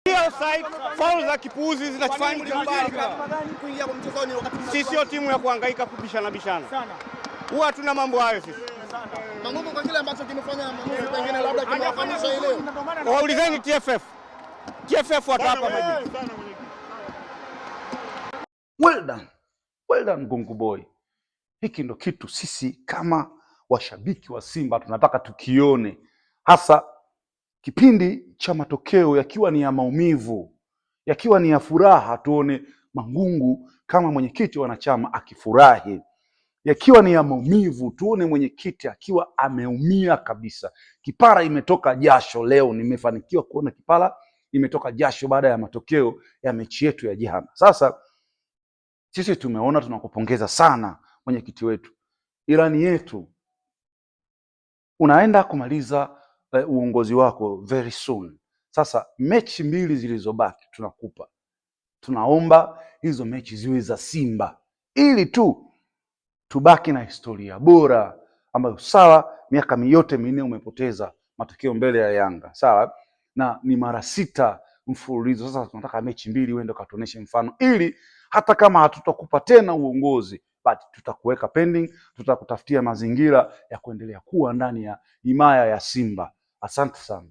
Offside, faul za kipuuzi zinafanyika. Sisi sio timu ya kuhangaika kubishana bishana, huwa hatuna mambo hayo sisi. Mangungu, kwa kile ambacho kimefanya maamuzi pengine labda kimewafanyisha ile. Waulizeni TFF, TFF watawapa majibu. Well done. Well done, Gungu Boy. Hiki ndo kitu sisi kama washabiki wa Simba tunataka tukione, hasa kipindi cha matokeo yakiwa ni ya maumivu, yakiwa ni ya furaha, tuone Mangungu kama mwenyekiti wa wanachama akifurahi, yakiwa ni ya maumivu, tuone mwenyekiti akiwa ameumia kabisa. Kipara imetoka jasho leo, nimefanikiwa kuona kipara imetoka jasho baada ya matokeo ya mechi yetu ya jana. Sasa sisi tumeona, tunakupongeza sana mwenyekiti wetu. Ilani yetu unaenda kumaliza uongozi wako very soon. Sasa mechi mbili zilizobaki tunakupa, tunaomba hizo mechi ziwe za Simba ili tu tubaki na historia bora ambayo, sawa, miaka yote 4 umepoteza matokeo mbele ya Yanga, sawa, na ni mara 6 mfululizo. Sasa tunataka mechi mbili uende ukatuoneshe mfano, ili hata kama hatutakupa tena uongozi but tutakuweka pending, tutakutafutia mazingira ya kuendelea kuwa ndani ya himaya ya Simba. Asante sana.